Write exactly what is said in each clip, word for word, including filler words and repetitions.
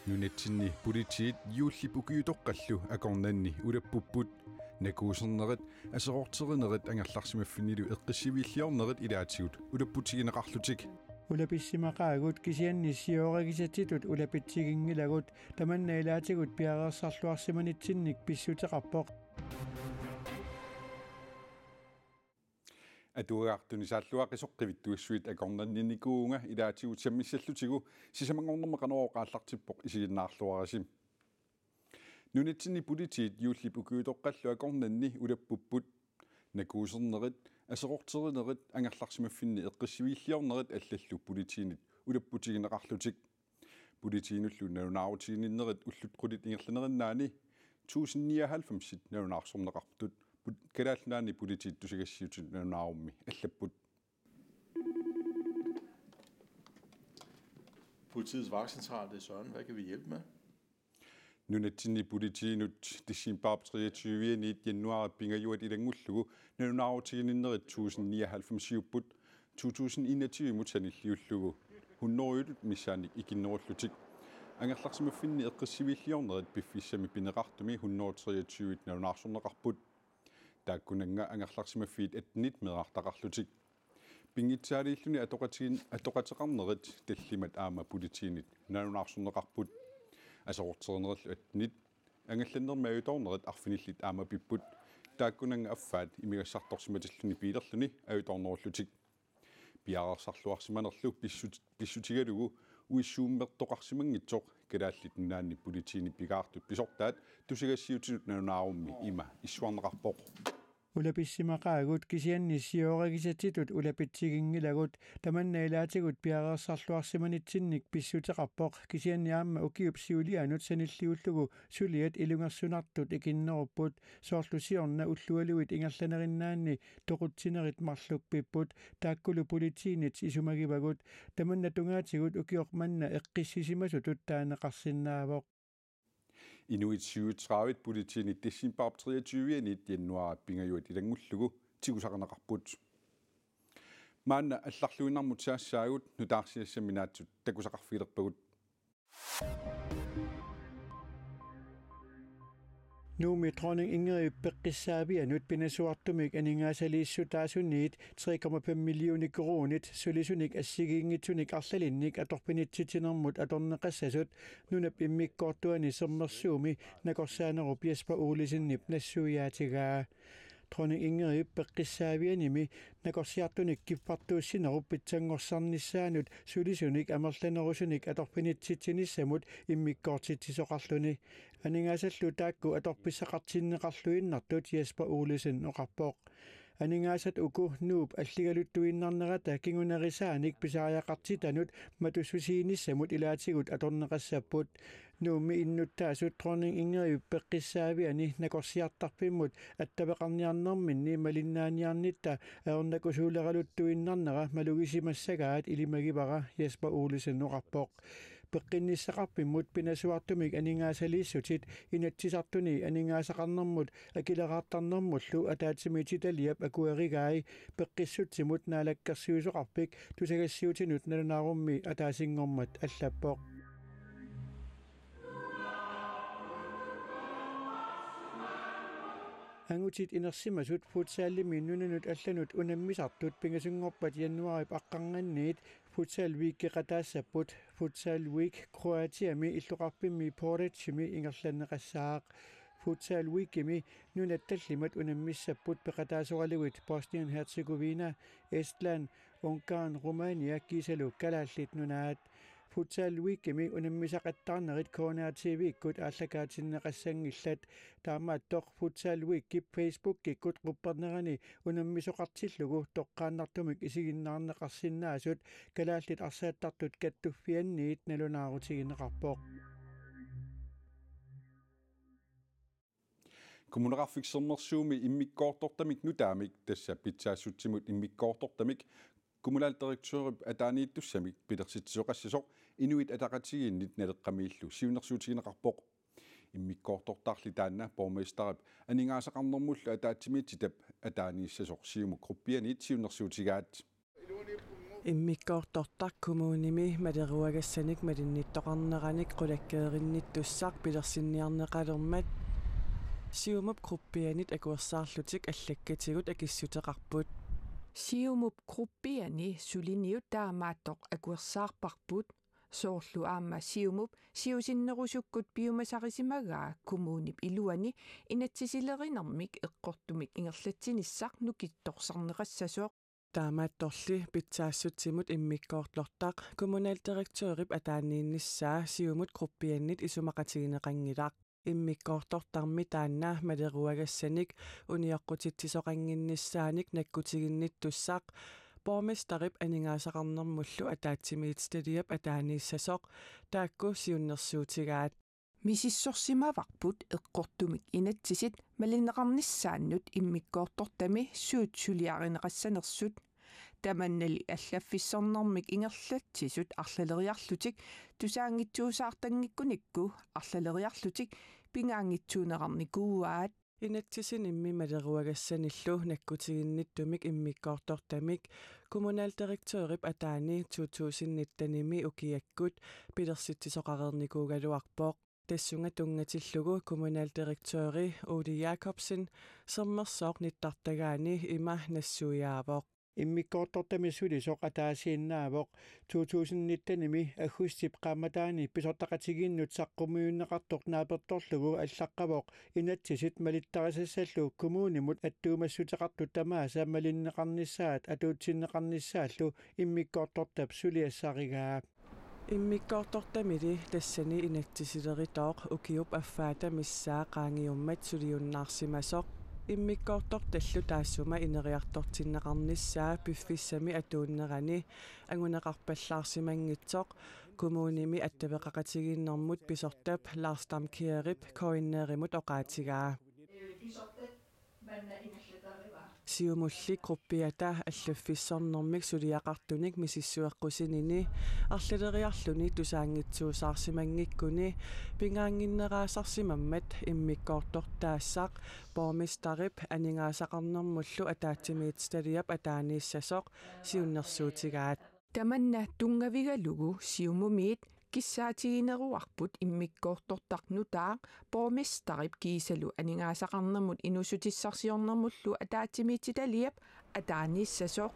Nunatsinni politiit juullip ukiutoqqallu akornanni ulappupput. Nakuusernerit, aserorterinerit angerlarsimaffinnilu eqqissiviilliornerit ilaatigut ulapputigineqarlutik. Ulapissimaqaagut kisianni siooragisatsitut ulapitsiginngilagut, tamanna ilaatigut piareersarluarsimanitsinnik pissuteqarpoq. Atuagaq tunisaalluaqisoq qivittuissuit akornanniinnikuuvunga ilaatigut sammissallutigu, sisamanngornermi Qanorooq aallartippoq, isiginnaarluarisi. Nunatsinni politiit juullip ukiutoqqallu akornanni ulappupput. Nakuusernerit, aserorterinerit angerlarsimaffinni eqqissiviilliornerit allallu politiinit ulapputigineqarlutik. Politiinullu nalunaarutiginninnerit ullut qulit ingerlanerinnaanni tusind nioghalvfemsit nalunaarsorneqarput, put-, Kalaallit Nunaanni politiit tusagassiuutinut nalunaarummi allapput. Politiets vagtcentral, det er Søren. Hvad kan vi hjælpe med? Nunatsinni politiinut decembarip treogtyve-anit januaarip pingajuat ilanngullugu nalunaarutiginninnerit tusind nioghalvfemsiupput, to tusind enogtyve-mut sanilliullugu hundredet missaannik ikinnerullutik. Angerlarsimaffinni eqqissiviilliornerit piffissami pineqartumi hundrede treogtyve nalunaarsorneqarput. Taakkunannga angerlarsimaffiit attenit meerartaqarlutik. Pinngitsaaliilluni atoqatigin-, atoqateqarnerit tallimat aamma politiinit nalunaarsorneqarput. Aserorterinerillu attenit angallannermi ajutoornerit arfinillit aamma pipput. Taakkunannga affaat imigassartorsimatilluni biilerluni ajutoornerullutik. Piareersarluarsimanerlu pissut-, pissutigalugu uissuummertoqarsimanngitsoq Kalaallit Nunaanni politiinit pingaartut pisortaat tusagassiuutinut nalunaarummi ima issuarneqarpoq. Ulapissimaqaagut kisianni siooragisatsitut ulapitsiginngilagut, tamanna ilaatigut piareersarluarsimanitsinnik pissuteqarpoq, kisianni aamma ukiup siulianut sanilliullugu suliat ilungersunartut ikinnerupput, soorlu siorna ullualuit ingerlanerinnaanni toqutsinerit marluk pipput, taakkulu politiinit isumagivagut. Tamanna tungaatigut ukioq manna eqqissisimasutut taaneqarsinnaavoq. Inuit syvogtredive politiinit decembarip treogtyve-anit januaarip pingajuat ilanngullugu tigusarineqarput. Maanna allarluinnarmut saassaagut, nutaarsiassammi naatsut takusaqarfigilerpagut. Nuummi Dronning Ingridip peqqissaavianut pinasuartumik aningaasaliissutaasuniit tre komma fem millioner koruunit sulisunik assigiinngitsunik arlalinnik atorfinitsitsinermut atorneqassasut nunap immikkoortuani sermersuumi nakorsaanerup Jesper Olsenip nassuiaatigaa. Dronning Ingridip peqqissaavianimi nakorsiartunik kiffartuussinerup pitsanngorsarnissaanut sulisunik amerlanerusunik atorfinitsitsinissamut immikkoortitsisoqarluni. Aningaasallu taakku atorfissaqartinneqarluinnartut Jesper Olsen oqarpoq. Aningaasat uku Nuup alligaluttuinnarnerata kingunerisaanik pisariaqartitanut matussusiinissamut ilaatigut atorneqassapput. Nuummi innuttaasut Dronning Ingridip peqqissaaviani nakorsiartarfimmut attaveqarniarnerminni malinnaaniarnitta ajornakusooraluttuinnarnera malugisimassagaat ilimagivara, Jesper Olsen oqarpoq. Peqqinnissaqarfimmut pinasuartumik aningaasaliissutit Inatsisartuni aningaasaqarnermut akileraartarnermullu ataatsimiititaliap akuerigai Peqqissutsimut Naalakkersuisoqarfik tusagassiuutinut nalunaarummi ataasinngormat allappoq. Angutit inersimasut futsalimi nunanut allanut unammisartut pingasunngorpat januaarip aqqarnganniit Futsal Weekeqataassapput. Futsal Week Kroatiami illoqarfimmi Porecemi ingerlanneqassaaq. Futsal Weekimi nunat tallimat unammissapput peqataasoralugit Bosnien-Herzegovina, Estland, Ungarn, Rumænia kiisalu Kalaallit Nunaat. Futsal Weekimi unammisaqattaarnerit K N R T V-kkut aallakaatinneqassanngillat. Taamaattoq Futsal Weekip Facebookikkut quppernerani unammisoqartillugu toqqaannartumik isiginnaarneqarsinnaasut Kalaallit Arsaattartut Kattuffianniit nalunaarutigineqarpoq. Kommuneqarfik Sermersuumi immikkoortortamik nutaamik, tassa pitsaassutsimut immikkoortortamik, kommunaldirektørip ataaniittussamik pilersitsisoqassasoq Inuit Ataqatigiinnit Naleqqamiillu siunnersuutigineqarpoq. Immikkoortortarli taanna borgmesterip aningaasaqarnermullu ataatsimiititap ataaniissasoq Siumut Gruppianiit siunnersuutigaat. Immikkoortortaq kommunimi maleruagassanik malinnittoqarneranik qulakkeerinnittussaq pilersinniarneqalermat Siumup gruppianit akuersaarlutik allakkatigut akissuteqarput. Siumup gruppiani suliniut taamaattoq akuersaarparput, soorlu aamma Siumup siusinnerusukkut piumasarisimagaa kommunip iluani inatsisilerinermik eqqortumik ingerlatsinissaq nukittorsarneqassasoq. Taamaattorli pitsaassutsiminut immikkoortortaq kommunaldirektørip ataaniinnissaa Siumut gruppiannit isumaqatigineqanngilaq. Immikkoortortarmi taanna maleruagassanik unioqqutitsisoqannginnissaanik nakkutiginnittussaq borgmesterip aningaasaqarnermullu ataatsimiititaliap ataaniissasoq taakku siunnersuutigaat. Misissorsimavarput eqqortumik inatsisit malinneqarnissaannut immikkoortortami suut suliarineqassanersut. Tamannali allaffissornermik ingerlatsisut arlaleriarlutik tusaanngitsuusaartanngikkunikku arlaleriarlutik pingaanngitsuunerarnikuuaat. Inatsisinimmi maleruagassanillu nakkutiginnittumik immikkoortortamik kommunaldirektørip ataani to tusind nittenimi ukiakkut pilersitsisoqareernikuugaluarpoq. Tassunga tunngatillugu kommunaldirektøri Ole Jakobsen Sermersooq nittartagaani ima nassuiaavoq. Immikkoortortami sulisoq ataasiinnaavoq. To tusind nittenimi aggustip qaammataani pisortaqatigiinnut saqqummiunneqartoq naapertorlugu allaqqavoq inatsisit malittarisassallu kommunimut attuumassuteqartut tamaasa malinneqarnissaat atuutsinneqarnissaallu immikkoortortap suliassarigaa. Immikkoortortamili tassani inatsisileritooq ukiup affaata missaa qaangiummat suliunnaarsimasoq. Immikkoortortallu taassuma ineriartortinneqarnissaa piffissami atuunnerani anguneqarpallaarsimanngitsoq kommunimi attaveqaqatigiinnermut pisortap Lars Damkjærip K N R-imut oqaatigaa. Siumulli gruppiata allaffissornermik suliaqartunik misissueqqusinini arlaleriarluni tusaanngitsuusaarsimanngikkuni pingaannginneraasarsimammat immikkoortortaassaq borgmesterip aningaasaqarnermullu ataatsimiititaliap ataaniissasoq siunnersuutigaat. Tamanna tunngavigalugu Siumumiit kissaatigineruarput immikkoortortaq nutaaq borgmesterip kiisalu aningaasaqarnermut inuussutissarsiornermullu ataatsimiititaliap ataaniissasoq.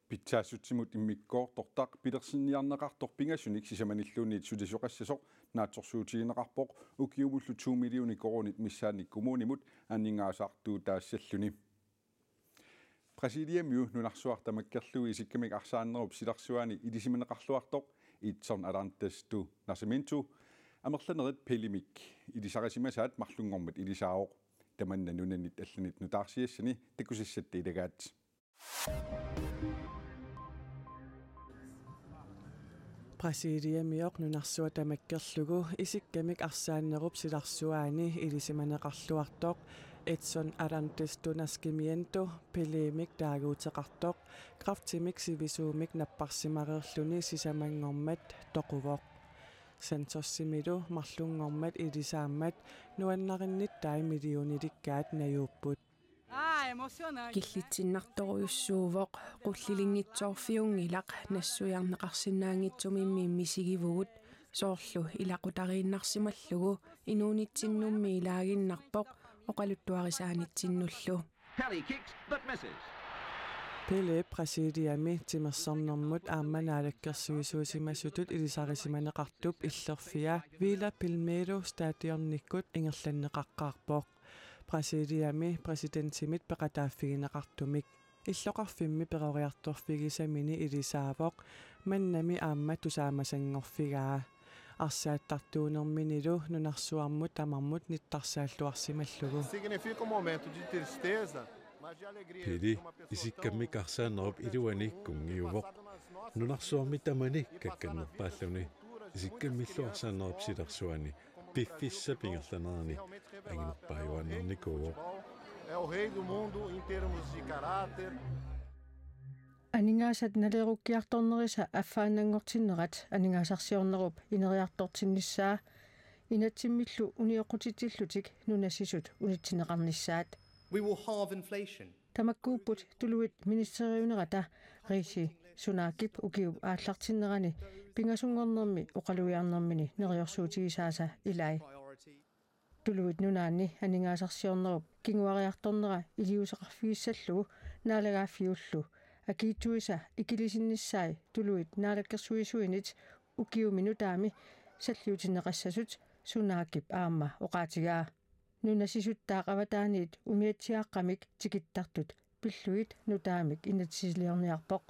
Pitsaassutsimut immikkoortortaq pilersinniarneqartoq pingasunik sisamanilluunniit sulisoqassasoq naatsorsuutigineqarpoq ukiumullu to millionit koruunit missaannik kommunimut aningaasartuutaassalluni. Brasiliamiu nunarsuaq tamakkerlugu isikkamik arsaannerup silarsuaani ilisimaneqarluartoq Edson Arantes do Nascimento amerlanerit Pelemik ilisarisimasaat marlunngormat ilisaavoq. Tamanna nunanit allanit nutaarsiassani takusassatta ilagaat. Brasiliamioq nunarsuaq tamakkerlugu isikkamik arsaannerup silarsuaani ilisimaneqarluartoq Edson Arantes do Nascimento Pelemik taaguuteqartoq kræftimik sivisuumik napparsimareerluni sisamanngormat toquvoq. Santosimilu marlunngormat ilisaammat nuannarinnittaai millionelikkaat najuupput. Ah, emocionante. Killitsinnartorujussuuvoq, qullilinngitsoorfiunngilaq nassuiarneqarsinnaanngitsumimmi misigivugut, soorlu ilaqutariinnarsimallugu inuunitsinnummi ilaaginnarpoq oqaluttuarisaanitsinnullu. Pele kicks but misses. Pele Brasiliami timersornermut aamma naalakkersuisuusimasutut ilisarisimaneqartup illerfia Vila Belmiro stadionikkut ingerlanneqaqqaarpoq. Brasiliami præsidentimit peqataaffigineqartumik. Illoqarfimmi peroriartorfigisamini ilisaavoq, mannami aamma tusaamasanngorfigaa. Arsaattartuunerminilu nunarsuarmut tamarmut nittarsaalluarsimallugu. Significa um momento de tristeza, mas de alegria. Pele, isikkamik arsaannerup iluani kunngiuvoq. Nunarsuarmi tamani kakkannerpaalluni isikkamillu arsaannerup silarsuani piffissap ingerlanerani anginerpaajuaannarnikuuvoq. É o rei do mundo em termos de caráter. Aningaasat nalerukkiartornerisa affaannanngortinnerat aningaasarsiornerup ineriartortinnissaa, inatsimmillu unioqqutitsillutik nunasisut unitsinneqarnissaat. We will halve inflation. Tamakkuupput tuluit ministeriunerata Rishi Sunakip ukiup aallartinnerani pingasunngornermi oqalugiarnermini neriorsuutigisaasa ilai. Tuluit Nunaanni aningaasarsiornerup kinguariartornera iliuuseqarfigissallugu naalagaaffiullu akiitsuisa ikilisinnissaat tuluit naalakkersuisuinit ukiumi nutaami salliutinneqassasut Sunakip aamma oqaatigaa. Nunasisuttaaq avataaniit umiatsiaaqqamik tikittartut pillugit nutaamik inatsisiliorniarpoq.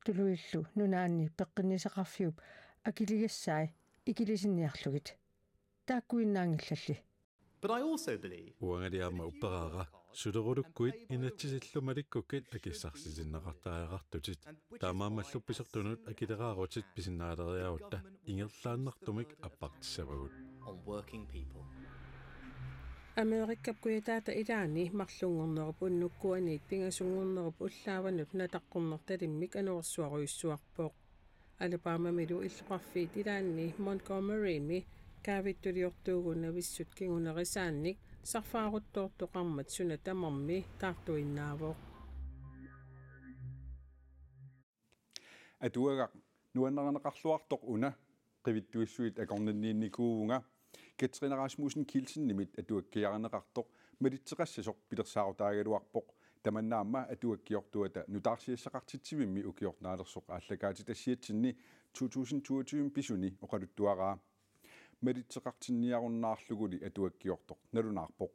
Tuluillu Nunaanni peqqinnissaqarfiup akiligassai ikilisinniarlugit. Taakkuinnaanngillalli. But I also believe Uangali aamma upperaara, sulerulukkuit inatsisillu malikkukkit akissarsisinneqartariaqartutit. Taamaammallu pisortunut akileraarutit pisinnaaleriarutta ingerlaannartumik appartissavagut. On working people. Amerikap kujataata ilaani marlunngornerup unnukkuaniit pingasunngornerup ullaavanut nataqqornertalimmik anorersuarujussuarpoq. Alabamamilu illoqarfiit ilaanni Montgomerymi kaavittuliortuugut navissut kingunerisaannik sarfaaruttoortoqarmat suna tamarmi taartuinnaavoq. Atuagaq nuannarineqarluartoq una, qivittuissuit akornanniinnikuuvunga. Katrine Rasmussen Kielsenimit atuakkiarineqartoq malitseqassasoq pilersaarutaagaluarpoq. Tamanna aamma atuakkiortuata nutaarsiassaqartitsivimmi ukiornaalersoq aallakaatitassiatsinni to tusind toogtyve pisuni oqaluttuaraa. Malitseqartinniarunnaarluguli atuakkiortoq nalunaarpoq.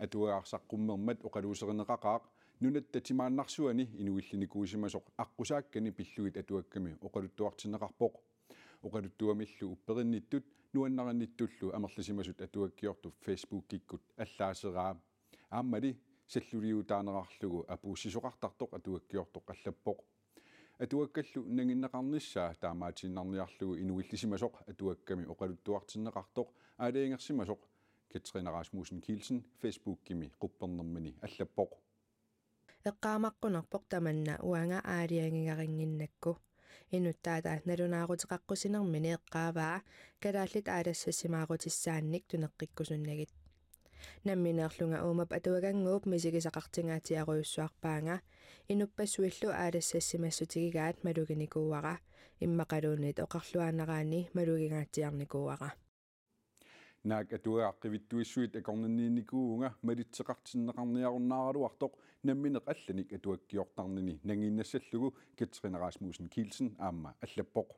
Atuagaq saqqummermat oqaluuserineqaqaaq nunatta timaannarsuani inuillinikuusimasoq aqqusaakkani pillugit atuakkami oqaluttuartinneqarpoq. Oqaluttuamillu upperinnittut nuannarinnittuullu amerlisimasut atuakkiortut Facebookikkut allaaseraa. Aammali salluliutaanerarlugu apuussisoqartartoq atuakkiortoq allappoq. Atuakkallu nanginneqarnissaa taamaatiinnarniarlugu inuillisimasoq atuakkami oqaluttuartinneqartoq aalajangersimasoq Katrine Rasmussen Kielsen Facebookimi quppernermini allappoq. Eqqaamaqqunarpoq tamanna uanga aalajangigarinnginnakku. Inuttaata nalunaaruteqaqqusinermini eqqaavaa kalaallit aalassassimaarutissaannik tuneqqikkusunnagit. Nammineerlunga uumap atuagannguup misigisaqartingaatsiarujussuarpaanga, inuppassuillu aalassassimassutigigaat maluginikuuara, immaqaluunniit oqarluaannaraanni malugingaatsiarnikuuara. Naak atuagaq qivittuissuit akornanniinnikuuvunga malitseqartinneqarniarunnaaraluartoq nammineq allanik atuakkiortarnini nangiinnassallugu Katrine Rasmussen Kielsen aamma allappoq.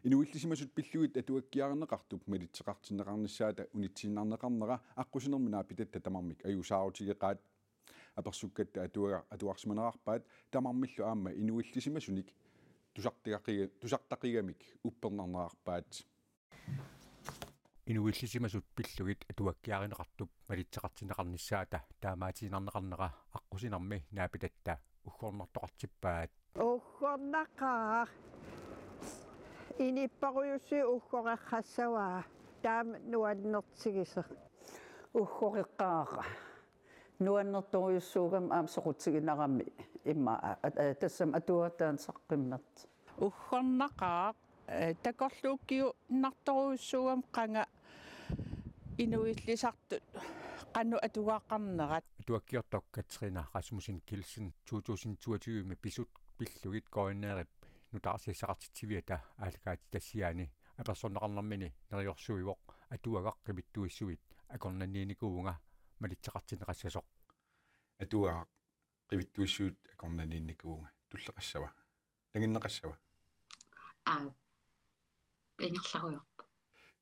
Inuillisimasut pillugit atuakkiarineqartup malitseqartinneqarnissaata unitsiinnarneqarnera aqqusinermi naapitatta tamarmik ajuusaarutigeqaat. Apersukkatta atuagaq atuarsimanerarpaat tamarmillu aamma inuillisimasunik tusartaqi-, tusartaqigamik uppernarnerarpaat. Inuillisimasut pillugit atuakkiarineqartup malitseqartinneqarnissaata taamaatiinnarneqarnera aqqusinermi naapitatta uggornartoqartippaat. Uggornaqaaq. Inuppassuit uggorneqassavaat. Taama nuannertigisoq. Uggoreqqaaq. Nuannertorujussuugami aamma soqutiginarami immaqa at-, at-, tassami atuagaq taanna saqqummersoq. Uggornaqaaq, eh, takorluukkiuinnartorujussuugami qanga inuillisartut qanoq atugaqarnerat. Atuakkiortoq Katrine Rasmussen Kielsen to tusind toogtyve-mi pisut pillugit K N R-ip nutaarsiassaqartitsiviata aallakaatitassiaani apersorneqarnermini neriorsuivoq atuagaq qivittuissuit akornanniinnikuuvunga malitseqartinneqassasoq. Atuagaq qivittuissuit akornanniinnikuuvunga tulleqassava? Nanginneqassava? Aa, ingerlarujoorpoq.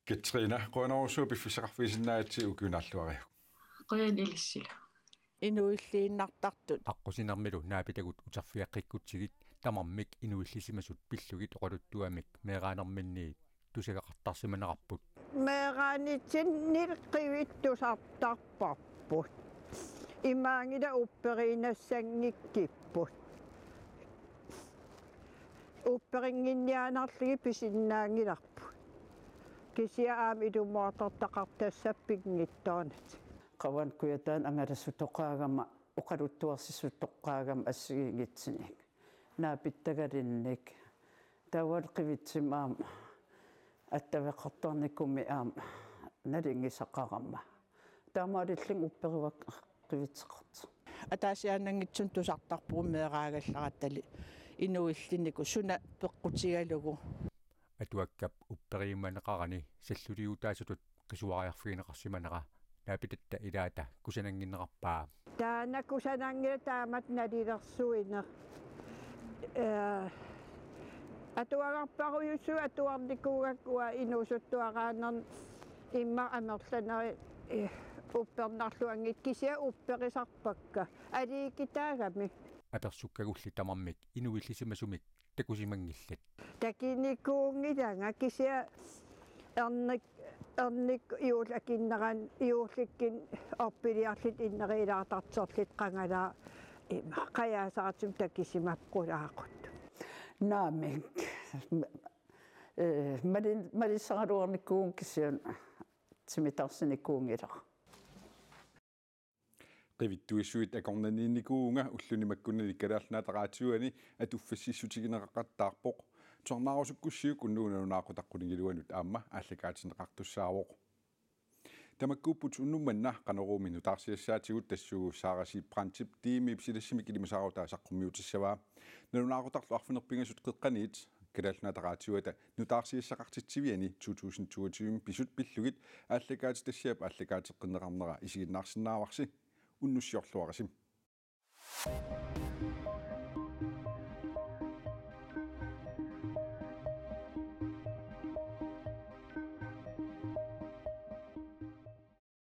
Katrine, qujanarsuaq piffissaqarfigisinnaagatsigit ukiut naalluariuk. Qujan ilissilu. Inuilliinnartartut. Aqqusinermilu naapitagut uterfigeqqikkutsigit tamarmik inuillisimasut pillugit oqaluttuamik meeraanerminniit tusagaqartarsimanerarput. Meeraanitsinnit qivittussartarparput. Imaanngilaq upperiinnassanngikkipput. Upperinnginniaannarlugit pisinnaanngilarput. Kisianni aamma ilumoortortaqartassappat pinngitsoornata. Qavani kujataani angalasutoqaagama, oqaluttuarsisutoqqaagama assigiinngitsunik. Naapittagalinnik. Taavalu qivittumik aamma attaveqartarnikumi aamma nalunngisaqarama. Taamaalillunga upperivak-, Qivitseqartoq. Ataasiaannanngitsunik tusartarpugut meeraagallarattali inuillit inuit suna peqqutigalugu. Atuakkap upperiumaneqarani salluliutaasutut qisuariarfigineqarsimanera naapitatta ilaata kusanannginnerarpaa. Taanna kusananngilaq taamatut nalilersuineq. Eh, atuagarparujussuit atuarnikuugakku uanga inuusuttuaraannermi immaqa amerlanerit, eh, uppernarluanngitsut kisianni upperisarpakka aliikitaagamik. Apersukkagulli tamarmik inuillisimasumik takusimanngillat. Takinikuunngilanga kisianni ernik, ernik juullakinneran juullikkunni orpiliarlutik inneriilaartartorlutik qangalaa ima qajaasaatsum takisimapput qulaaquttumik. Naamik. Eh, mali-, malissagaluarnikuuvunga kisianni timittarsinikuunngilaq. Qivittuissuit akornanniinnikuuvunga ulluni makkunani Kalaallit Nunaata Raatiuani atuffassissutigineqaqattaarpoq. Tusarnaarusukkussiuk unnugu nalunaaqutaq qulingiluanut aamma aallakaatinneqartussaavoq. Tamakkuupput unnuk manna Qanoruumi nutaarsiassaatigut, tassuugu Sara Schiø Brandtip Digemip silassimik ilimasaarutaa saqqummiutissavaa. Nalunaaqutarlu arfineq-pingasut qeqqaniit Kalaallit Nunaata Raatiuata nutaarsiassaqartitsiviani to tusind toogtyve pisut pillugit aallakaatitassiap aallakaateqqinneqarnera isiginnaarsinnaavarsi. Unnussiorluarisi.